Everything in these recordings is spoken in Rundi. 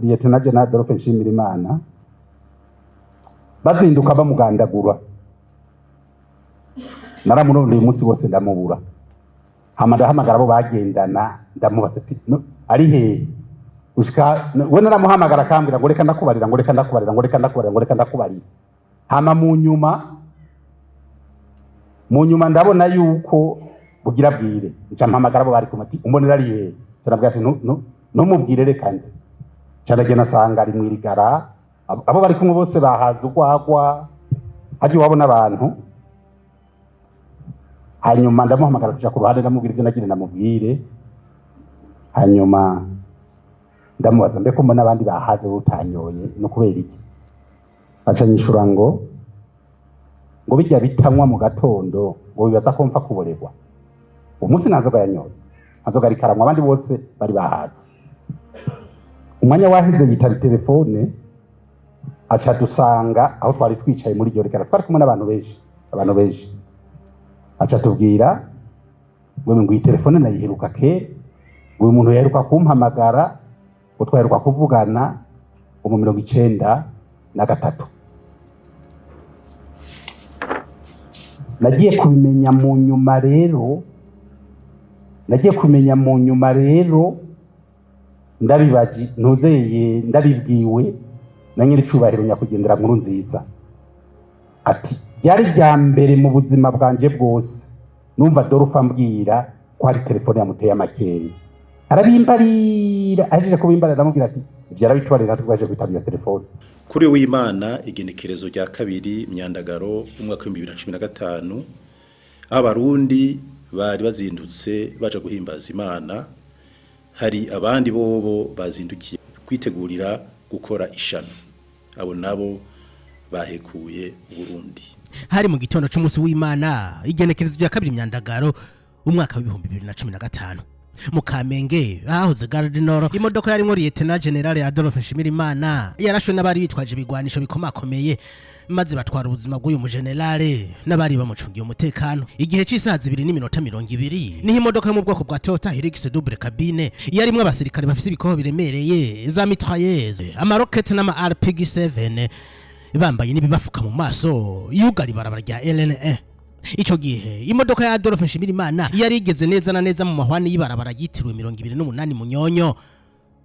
Lieutenant General Adolphe Nshimirimana bazinduka bamugandagura. Naramurondeye umunsi wose ndamubura, hama ndahamagara abo bagendana, ndamubaza ati: "No, ari hehe?" Gushika we naramuhamagara akambwira ngo reka ndakubarira, ngo reka ndakubarira, ngo reka ndakubarira, ngo reka ndakubarira. Hama mu nyuma ndabona yuko bugira bwire, nca mpamagara abo bari kumwe ati: "Umbonera ari hehe?" Nca ndabwira ati: "Ntumubwire, reka nze." Nca ndagenda nsanga ari mw'irigara, abo bari kumwe bose bahaze urwagwa, hagiye iwabo n'abantu. Hanyuma ndamuhamagara tuja ku ruhande, ndamubwira ivyo nagira ndamubwire. Hanyuma ndamubaza: "Mbe ko mbona abandi bahaze utanyoye, no kubera iki?" Aca nyishura ngo bijya bitanywa mu gatondo, ngo bibaza ko mfa kuborerwa. Uwo munsi nta nzoga yanyoye, nta nzoga ariko aranywa, abandi bose bari bahaze. Umwanya waheze yitaba telefone, aca dusanga aho twari twicaye muri iryo rigara, twari kumwe n'abantu benshi, abantu benshi. Aca tubwira ngo iyi telefone nayiheruka kera, ngo uyu muntu yaheruka kumpamagara, ngo twaheruka kuvugana ngo mu 93. Nagiye kubimenya mu nyuma rero, nagiye kumenya mu nyuma rero ndabibaji ntuzeye, ndabibwiwe na nyiricubahiro nyakwigendera nkuru nziza, ati: "Ryari rya mbere mu buzima bwanje bwose numva Adolphe ambwira ko hari telefone yamuteye amakenga." Arabimbarira, ahejeje kubimbarira ndamubwira ati: "Ivyo arabitubarira, twaje kwitaba iyo telefone." Kuri w'Imana igenekerezo rya 2 Myandagaro umwaka wa 2015, aho abarundi bari bazindutse baja guhimbaza Imana, hari abandi bobo bazindukiye kwitegurira gukora ishano. Abo nabo bahekuye Burundi. Hari mu gitondo c'umunsi w'Imana, igenekerezo rya 2 Myandagaro umwaka wa 2015, mu Kamenge hahoze Gare du Nord, imodoka yarimwo Lieutenant General Adolphe Nshimirimana yarashwe n'abari bitwaje ibigwanisho bikomakomeye, maze batwara ubuzima bw'uyu mujenerale n'abari bamucungiye umutekano. Igihe c'isaha 2:20 niho imodoka yo mu bwoko bwa Toyota Hilux double cabine yarimwo abasirikare bafise ibikoho biremereye, za mitrailleuse, amarokete n'ama RPG-7, bambaye n'ibibafuka mu maso, yugara ibarabara rya RN1. Ico gihe imodoka ya Adolphe Nshimirimana yari igeze neza na neza mu mahwani y'ibarabara ryitiriwe 28 Munyonyo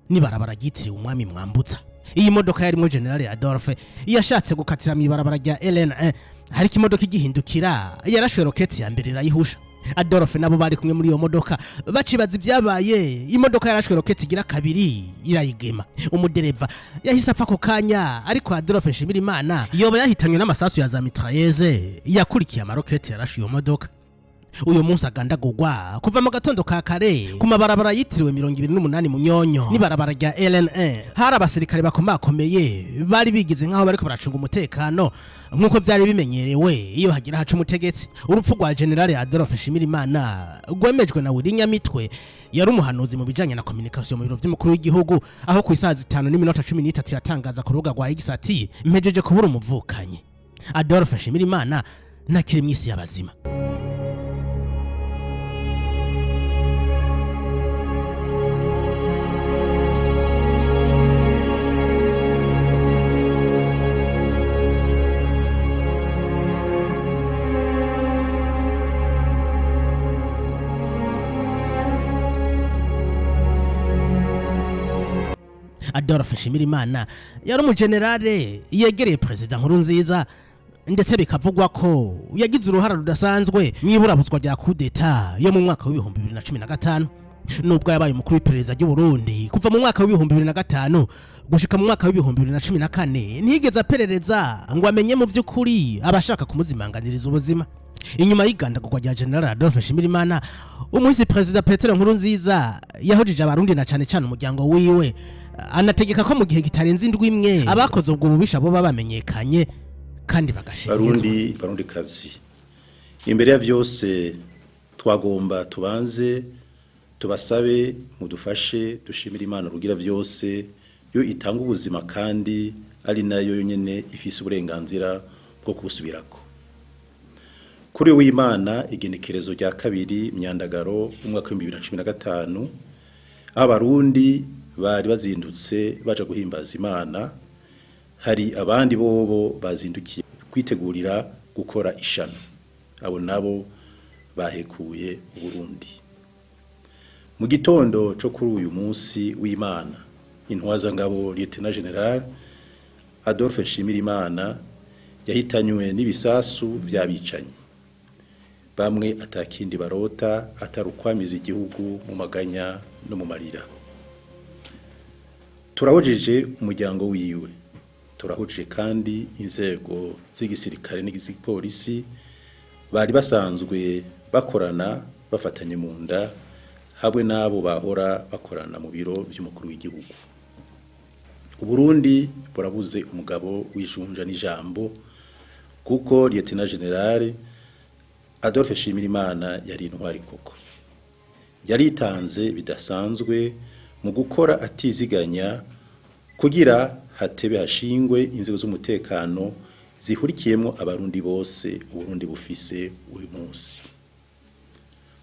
n'ibarabara ryitiriwe Umwami Mwambutsa. Iyi modoka yarimwo General Adolphe yashatse gukatira mu ibarabara rya RN1, hariko imodoka igihindukira yarashuye roketi ya mbere irayihusha. Adolphe nabo bari kumwe muri iyo modoka bacibaza ibyabaye, imodoka yarashwe roketi igira kabiri irayigema. Umudereva yahise apfa ako kanya, ariko Adolphe Nshimirimana yoba yahitanywe n'amasasu ya za mitrailleuse yakurikiye amaroketi yarashe iyo modoka. Uyu munsi agandagurwa, kuva mu gatondo ka kare ku mabarabara yitiriwe 28 Munyonyo n'ibarabara rya RN1 hari abasirikare bakomakomeye bari bigize nk'aho bariko baracunga umutekano, nk'uko byari bimenyerewe iyo hagira haca umutegetsi. Urupfu rwa General Adolphe Nshimirimana rwemejwe na Willy Nyamitwe, yari umuhanuzi mu bijanye na communication mu biro vy'umukuru w'igihugu, aho ku isaha 5:13 yatangaza ku rubuga rwa X ati: "Mpejeje kubura umuvukanyi Adolphe Nshimirimana, ntakiri mw'isi y'abazima." Adolphe Nshimirimana yari umujenerale yegereye Perezida Nkurunziza, ndetse bikavugwa ko yagize uruhara rudasanzwe mu iburabuzwa rya kudeta yo mu mwaka wa 2015. Nubwo yabaye umukuru w'iperereza ry'u Burundi kuva mu mwaka wa 2005 gushika mu mwaka wa 2014, ntiyigeze aperereza ngo amenye mu by'ukuri abashaka kumuzimanganiriza ubuzima. Inyuma y'igandagurwa rya General Adolphe Nshimirimana, umuhisi Perezida Petero Nkurunziza yahojije abarundi na cane cane umuryango wiwe, anategeka ko mu gihe kitarenze indwi imwe abakoze ubwo bubisha bo bamenyekanye kandi bagashengezwa. Barundi, barundi kazi, imbere ya vyose twagomba tubanze tubasabe mudufashe dushimire Imana rugira vyose, yo itanga ubuzima kandi ari nayo yonyene ifise uburenganzira bwo kubusubirako. Kuri w'Imana igenekerezo rya 2 Myandagaro umwaka wa 2015, aho abarundi Bari bazindutse baja guhimbaza Imana, hari abandi bobo bazindukiye kwitegurira gukora ishano. Abo nabo bahekuye Burundi. Mu gitondo co kuri uyu munsi w'Imana, intwazangabo Lieutenant General Adolphe Nshimirimana yahitanywe n'ibisasu vy'abicanyi bamwe atakindi barota atari ukwamiza igihugu mu maganya no mu marira. Turahojeje umuryango wiwe, turahojeje kandi inzego z'igisirikare n'igipolisi bari basanzwe bakorana bafatanye mu nda, hamwe n'abo bahora bakorana mu biro vy'umukuru w'igihugu. Uburundi burabuze umugabo w'ijunja n'ijambo, kuko Lieutenant General Adolphe Nshimirimana yari intwari koko. Yaritanze bidasanzwe mu gukora atiziganya kugira hatebe hashingwe inzego z'umutekano zihurikiyemo abarundi bose Uburundi bufise uyu munsi.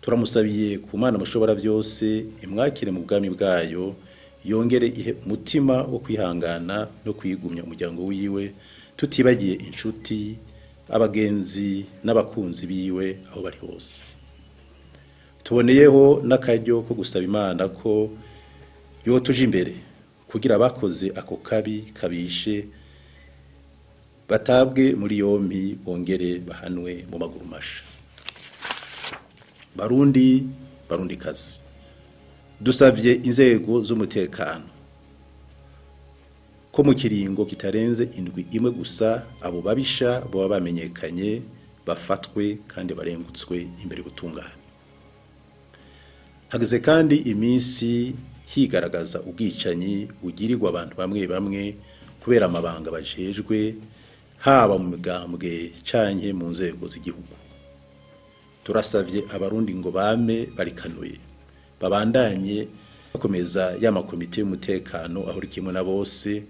Turamusabiye ku Mana mushobora byose imwakire mu bwami bwayo, yongere ihe umutima wo kwihangana no kwigumya umuryango wiwe, tutibagiye inshuti, abagenzi n'abakunzi biwe aho bari hose. Tuboneyeho n'akaryo ko gusaba Imana ko yotuje imbere kugira abakoze ako kabi kabishe batabwe muri yompi, bongere bahanwe mu maguru masha. Barundi, Barundikazi, dusavye inzego z'umutekano ko mu kiringo kitarenze indwi imwe gusa abo babisha boba bamenyekanye, bafatwe kandi barengutswe imbere gutungana. Hageze kandi iminsi higaragaza ubwicanyi bugirirwa abantu bamwe bamwe kubera amabanga bajejwe, haba mu migambwe canke mu nzego z'igihugu. Turasavye abarundi ngo bame barikanuye, babandanye bakomeza ya makomite y'umutekano ahurikiyemwo na bose,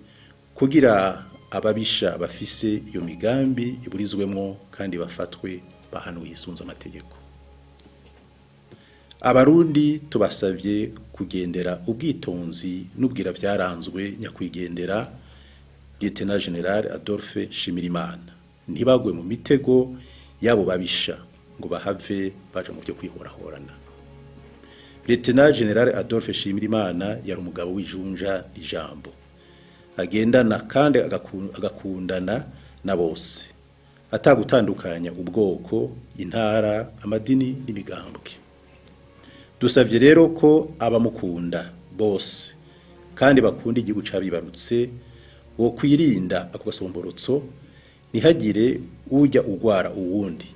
kugira ababisha bafise iyo migambi iburizwemwo kandi bafatwe bahanwe hisunze amategeko. Abarundi tubasavye kugendera ubwitonzi n'ubwira vyaranzwe nyakwigendera Lieutenant General Adolphe Nshimirimana, ntibagwe mu mitego yabo babisha ngo bahave baja mu byo kwihorahorana. Lieutenant General Adolphe Nshimirimana yari umugabo w'ijunja n'ijambo, agendana kandi agakundana na bose, atagutandukanya ubwoko, intara, amadini n'imigambwe. Dusavye rero ko abamukunda bose kandi bakunda igihugu cabibarutse wo kwirinda ako gasomborotso, ntihagire ujya ugwara uwundi,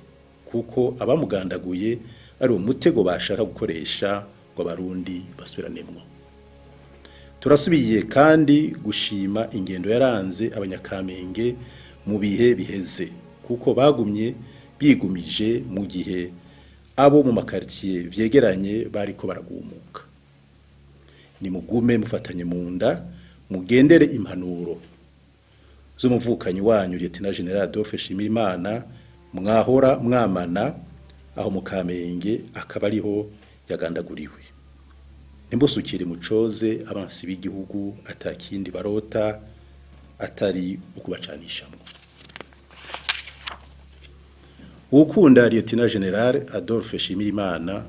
kuko abamugandaguye ari umutego bashaka gukoresha ngo abarundi basubiranемwo. Turasubiye kandi gushima ingendo yaranze abanyakamenge mu bihe biheze, kuko bagumye bigumije mu gihe abo mu makartier vyegeranye bariko baragumuka. Nimugume mufatanye mu nda, mugendere impanuro z'umuvukanyi wanyu Lieutenant General Adolphe Nshimirimana mwahora mwamana aho mu Kamenge, akaba ariho yagandaguriwe. Nimbusukire mucoze abansi b'igihugu atakindi barota atari ukubacanishamwo. Ukunda Lieutenant General Adolphe Nshimirimana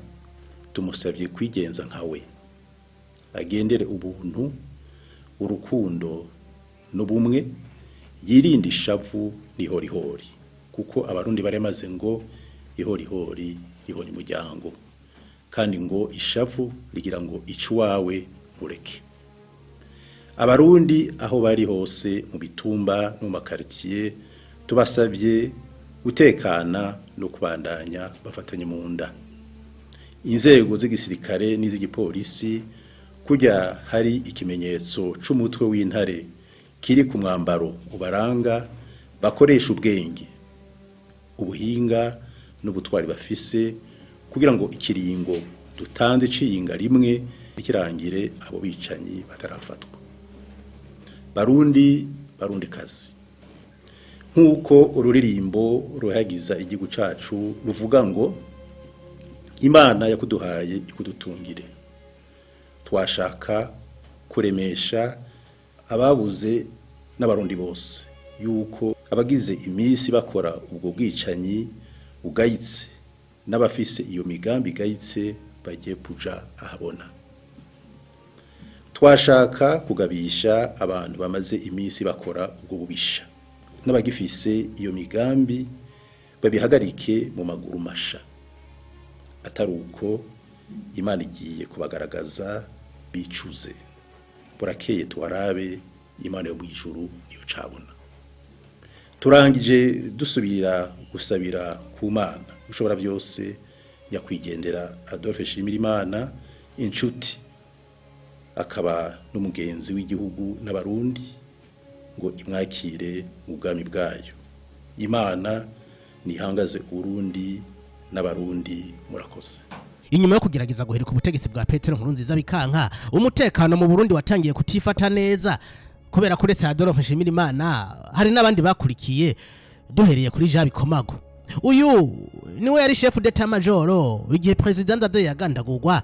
tumusavye kwigenza nkawe, agendere ubuntu, urukundo n'ubumwe, yirinde ishavu n'ihorihori, kuko abarundi baremaze ngo ihorihori rihonye umuryango, kandi ngo ishavu rigira ngo icu wawe ntureke. Abarundi aho bari hose mu bitumba no mu makartier tubasavye gutekana no kubandanya bafatanye mu nda. Inzego z'igisirikare n'iz'igipolisi, kujya hari ikimenyetso c'umutwe w'intare kiri ku mwambaro ubaranga, bakoresha ubwenge, ubuhinga n'ubutwari bafise kugira ngo ikiringo dutanze ciyinga rimwe kirangire abo bicanyi batarafatwa. Barundi, Barundikazi, nk'uko ururirimbo ruhagiza igihugu cacu ruvuga ngo Imana yakuduhaye ikudutungire, twashaka Kuremesha ababuze n'abarundi bose yuko abagize iminsi bakora ubwo bwicanyi bugayitse n'abafise iyo migambi igayitse bagiye kuja ahabona. Twashaka kugabisha abantu bamaze iminsi bakora ubwo bubisha n'abagifise iyo migambi babihagarike mu maguru masha, atari uko Imana igiye kubagaragaza bicuze. Burakeye tuwarabe, Imana yo mu ijuru niyo cabona. Turangije dusubira gusabira ku Mana ushobora byose nyakwigendera Adolphe Nshimirimana, inshuti akaba n'umugenzi w'igihugu n'abarundi, ngo imwakire mu bwami bwayo. Imana nihangaze Urundi n'abarundi. Murakoze. Inyuma yo kugerageza guhirika ubutegetsi bwa Petero Nkurunziza bikanka, umutekano mu Burundi watangiye kutifata neza, kubera ko uretse Adolphe Nshimirimana hari n'abandi bakurikiye, duhereye kuri Jean Bikomago. Uyu niwe yari chef d'état major igihe président Ndadaye yagandagurwa,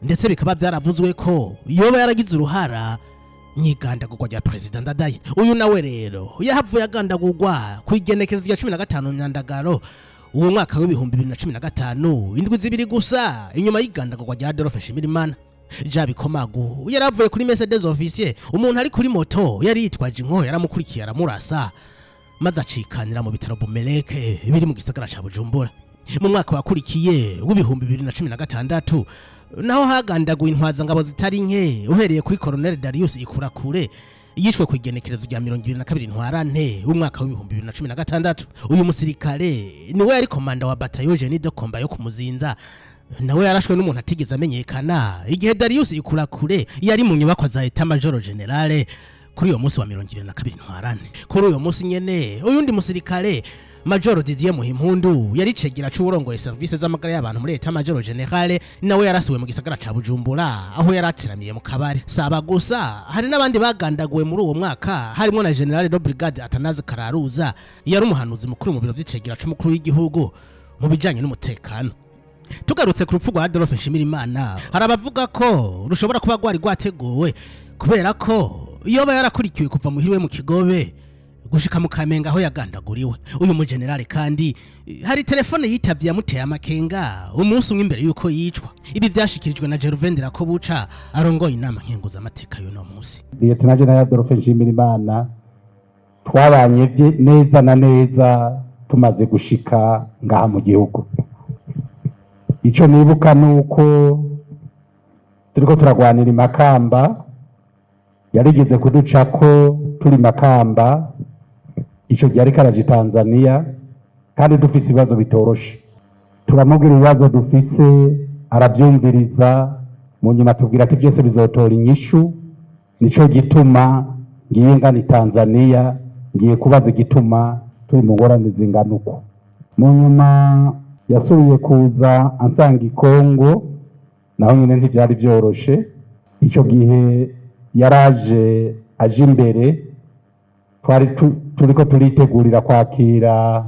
ndetse bikaba byaravuzwe ko yoba yaragize uruhara mw'igandagurwa rya président Ndadaye. Uyu nawe rero yahavuye agandagurwa ku igenekerezo rya 15 Myandagaro uwo mwaka w'2015, indwi 2 gusa inyuma y'igandagurwa rya Adolphe Nshimirimana. Jean Bikomagu yaravuye kuri messe des officiers, umuntu ari kuri moto yari yitwaje inkoho yaramukurikiye aramurasa, maze acikanira mu bitaro Bumeleke biri mu gisagara ca Bujumbura. Mu mwaka wakurikiye w'2016 naho hagandaguwe intwazangabo zitari nke, uhereye kuri Colonel Darius Ikurakure yishwe ku igenekerezo rya 22 Ntwarante w'umwaka w'2016. Uyu musirikare niwe yari komanda wa bataillon génie de combat yo kumuzinda. Nawe yarashwe n'umuntu atigeze amenyekana igihe Darius Ikurakure yari mu nyubakwa za état major général kuri uyo munsi wa 22 Ntwarante. Kuri uyo munsi nyene, uyundi musirikare, Major Didier Muhimpundu, yari cegera c'uwurongoye service z'amagara y'abantu muri état major général, nawe yarasiwe mu gisagara ca Bujumbura aho yaratiramiye mu kabare. Saba gusa, hari n'abandi bagandaguwe muri uwo mwaka, harimo na Général de Brigade Atanaze Kararuza, yari umuhanuzi mukuru mu biro vy'icegera c'umukuru w'igihugu mu bijanye n'umutekano. Tugarutse ku rupfu rwa Adolphe Nshimirimana, hari abavuga ko rushobora kuba rwari rwateguwe, kubera ko yoba yarakurikiwe kuva muhiriwe mu Kigobe gushika mu Kamenge aho yagandaguriwe. Uyu mugenerale kandi hari telefone yitavye yamuteye amakenga umunsi umwe imbere yuko yicwa. Ibi vyashikirijwe na Gervais Ndirakobuca arongoye Inama Nkenguzamateka y'uno munsi. Lieutenant General Adolphe Nshimirimana twabanye neza na neza tumaze gushika ngaha mu gihugu. Ico nibuka nuko turiko turagwanira Imakamba, yarigeze kuducako turi Makamba. Ico gihe ariko araja i Tanzania, kandi dufise ibibazo bitoroshe. Turamubwira ibibazo dufise, aravyumviriza, mu nyuma atubwira ati: "Vyose bizotora inyishu, nico gituma ngiye ngana i Tanzania, ngiye kubaza igituma turi mu ngorane zingana uko." Mu nyuma yasubiye kuza ansanga i Kongo, naho nyine ntivyari vyoroshe. Ico gihe yaraje aje imbere, twari turiko turitegurira kwakira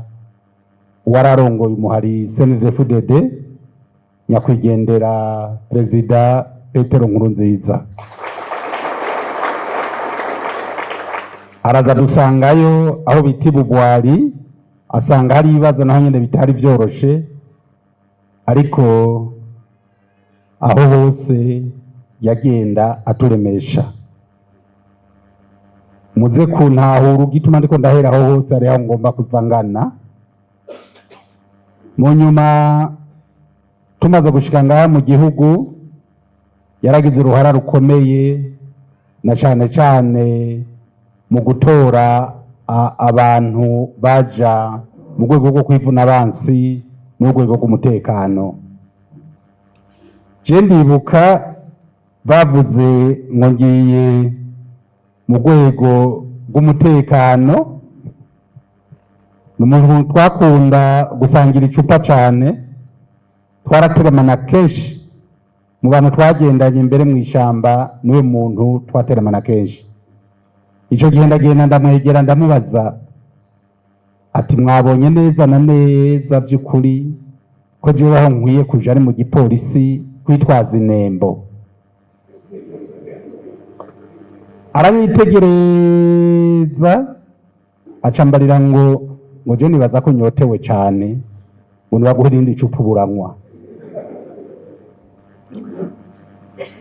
uwararongoye umuhari CNDD-FDD, nyakwigendera Perezida Petero Nkurunziza. Araza dusangayo aho bita Ibugwari, asanga hari ibibazo naho nyine bitari vyoroshe, ariko aho hose yagenda aturemesha. Muze kuntahura ugituma ndiko ndahera aho hose, ari aho ngomba kuva ngana. Mu nyuma tumaze gushika ngaha mu gihugu, yaragize uruhara rukomeye, na cane cane mu gutora abantu baja mu rwego rwo kwivuna abansi n'urwego rw'umutekano. Je ndibuka bavuze ngo ngiye mu rwego rw'umutekano. Ni umuntu twakunda gusangira icupa cane, twarateramana kenshi. Mu bantu twagendanye mbere mu ishamba, niwe muntu twateramana kenshi. Ico gihe ndagenda ndamwegera, ndamubaza ati: "Mwabonye neza na neza by'ukuri ko jewe aho nkwiye kuja ari mu gipolisi kwitwaza inembo?" Aranyitegereza, acambarira ngo je nibaza ko nyotewe cane, ngo nibaguhe irindi cupa buranywa.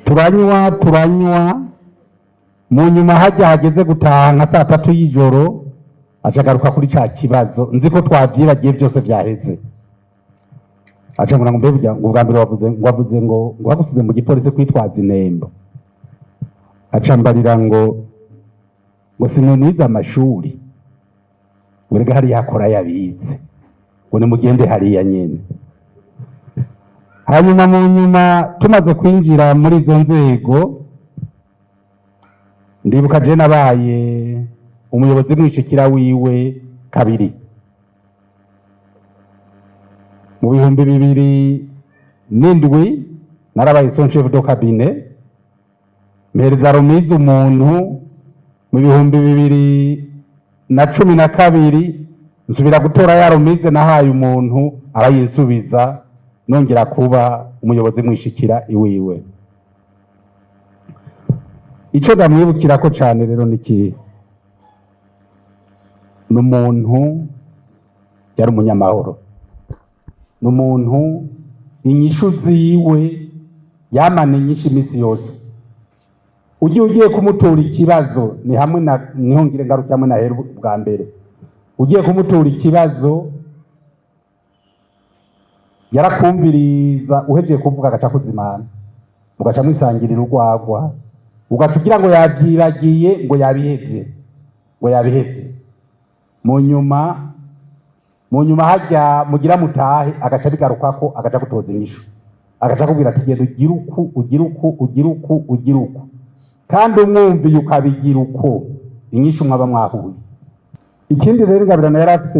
Turanywa, turanywa. Mu nyuma hajya hageze gutaha nka saa 3 y'ijoro, acagaruka kuri ca kibazo. Nzi ko twavyibagiye vyose vyaheze. Aca ngo mbe burya ngo ubwa mbere wavuze ngo, wavuze ngo bagusize mu gipolisi kwitwaza inembo. Acambarira ngo simwe mwize amashuri, ngo rega hariya hakora yabize, ngo nimugende hariya nyene. Hanyuma mu nyuma tumaze kwinjira muri izo nzego, ndibuka je nabaye umuyobozi mwishikira wiwe kabiri mu 2007. Narabaye son chef de cabinet, mpereza remise umuntu. Mu 2012 nsubira gutora ya remise nahaye umuntu, arayinsubiza, nongera kuba umuyobozi mwishikira iwiwe. Ico ndamwibukirako cane rero ni ikihe? Ni umuntu yari umunyamahoro, ni umuntu inyishu ziwe yamana inyishu imisi yose. Ugiye kumutura ikibazo, ni hamwe na niho ngire ngaruke hamwe na hera bwa mbere. Ugiye kumutura ikibazo, yarakumviriza, uhejeje kuvuga agaca kuzimana, mugaca mwisangirira urwagwa, ugaca ugira ngo yavyibagiye, ngo yabihevye, ngo yabihevye. Mu nyuma harya mugira mutahe, agaca bigarukako, agaca gutoza inyishu, agaca kubwira ati: "Genda ugire uku, ugire uku, ugire uku, ugire uku." Kandi umwumviye ukabigira uko, inyishu mwaba mwahuye. Ikindi rero, ingabirano yari afise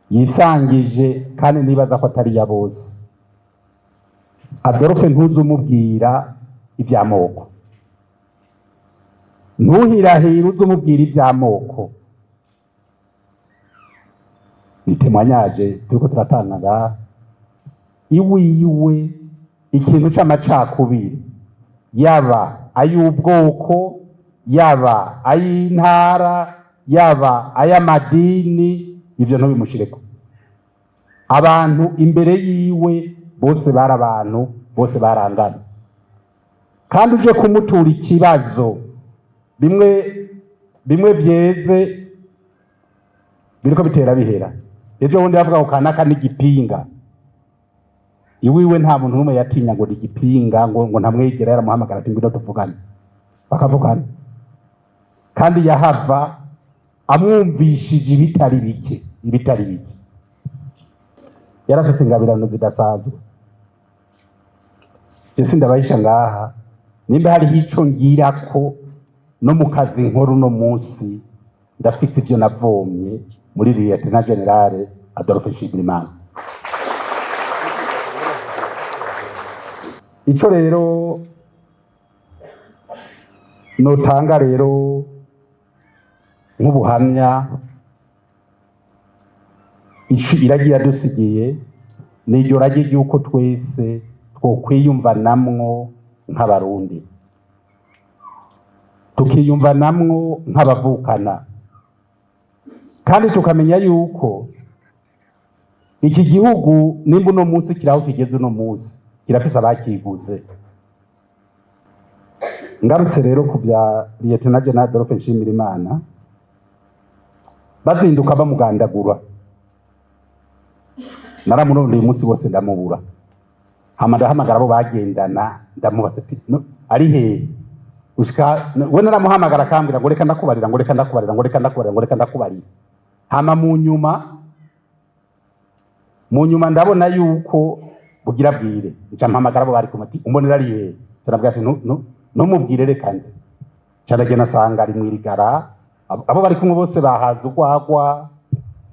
yisangije, kandi nibaza ko atari ya bose. Adolphe ntuzi umubwira ivy'amoko, ntuhirahire uze umubwira ivy'amoko. Ni témoignage turiko turatanga ngaha. Iwiwe ikintu c'amacakubiri, yaba ay'ubwoko, yaba ay'intara, yaba ay'amadini, ivyo ntubimushireko. Abantu imbere yiwe bose bari abantu, bose barangana. Kandi uje kumutura ikibazo, bimwe bimwe vyeze biriko bitera bihera. Ejo bundi bavuga ngo kanaka n'igipinga, iwiwe nta muntu n'umwe yatinya ngo ni igipinga, ngo ntamwegera. Yaramuhamagara ati: "Ngwino tuvugane." Bakavugana, kandi yahava amwumvishije ibitari bike, ibitari bike. Yarafise ingabirano zidasanzwe. Je sindabahisha ngaha, nimba hariho ico ngirako no mu kazi nkora uno munsi, ndafise ivyo navomye muri Lieutenant General Adolphe Nshimirimana. Ico rero notanga rero nk'ubuhamya, ico iragiye yadusigiye, ni iryo rage ry'uko twese twokwiyumvanamwo nk'Abarundi, tukiyumvanamwo nk'abavukana, kandi tukamenya yuko iki gihugu nimba uno munsi kiri aho kigeze uno munsi, kirafise abakiguze. Ngarutse rero ku bya Lieutenant General Adolphe Nshimirimana, bazinduka bamugandagura, naramurondeye umunsi wose ndamubura. Hama ndahamagara abo bagendana, ndamubaza ati: "No, ari hehe?" Gushika we naramuhamagara akambwira ngo: "Reka ndakubarira," ngo: "Reka ndakubarira," ngo: "Reka ndakubarira," ngo: "Reka ndakubarira." Hama mu nyuma ndabona yuko bugira bwire, nca mpamagara abo bari kumwe ati: "Umbonera ari hehe?" Nca ati: "Ntumubwire, reka nze." Nca ndagenda, asanga ari mw'irigara, abo bari kumwe bose bahaze urwagwa,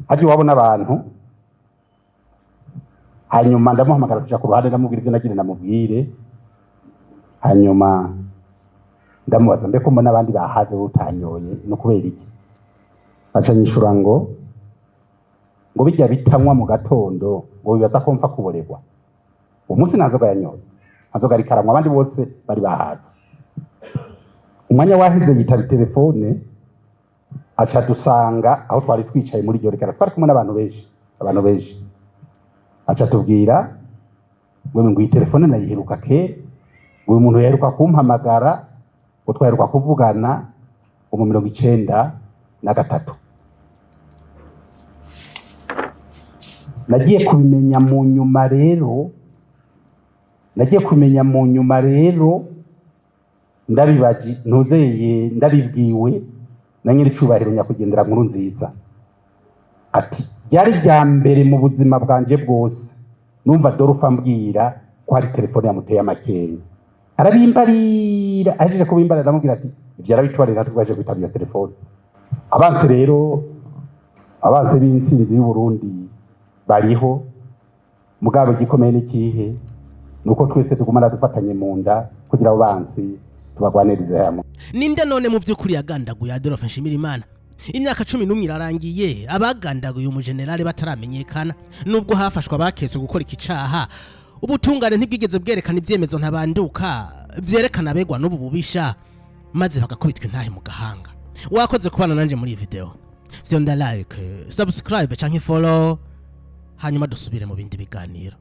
hagiye wabona abantu. Hanyuma ndamuhamagara tuja ku ruhande, ndamubwira ivyo nagira ndamubwire. Hanyuma ndamubaza: "Mbe ko mbona abandi bahaze utanyoye, no kubera iki?" Aca nyishura ngo bijya bitanywa mu gatondo, ngo bibaza ko mfa kuborerwa. Uwo munsi nta nzoga yanyoye, nta nzoga ariko aranywa, abandi bose bari bahaze. Umwanya waheze yitaba telefone, aca dusanga aho twari twicaye muri iryo rigara, twari kumwe n'abantu benshi, abantu benshi. Aca tubwira ngo iyi telefone nayiheruka kera, ngo uyu muntu yaheruka kumpamagara, ngo twaheruka kuvugana ngo mu 93. Nagiye kubimenya mu nyuma rero, nagiye kumenya mu nyuma rero, ndabibaji ntuzeye, ndabibwiwe na nyir'icyubahiro nyakwigendera nkuru nziza, ati ryari rya mbere mu buzima bwanje bwose numva Adolphe ambwira ko hari telefone yamuteye amakenga. Arabimbarira, ahejeje kubimbarira aramubwira ati ivyo arabitwarira, twaje kwitaba iyo telefone. Abansi rero, abansi b'intsinzi y'u Burundi bariho, mugabo igikomeye n'ikihe? Nuko twese tugumana dufatanye mu nda kugira abo bansi tubagwanirize hamwe. Ninde none mu by'ukuri yagandaguye Adolphe Nshimirimana? Imyaka 11 irarangiye abagandaguye umujenerali bataramenyekana. Nubwo hafashwe abaketse gukora iki caha, ubutungane ntibwigeze bwerekana ibyemezo ntabanduka vyerekana abegwa n'ubu bubisha, maze bagakubitwa intahe mu gahanga. Wakoze kubana nanje muri iyi video. Fyonda like, subscribe canke follow, hanyuma dusubire mu bindi biganiro.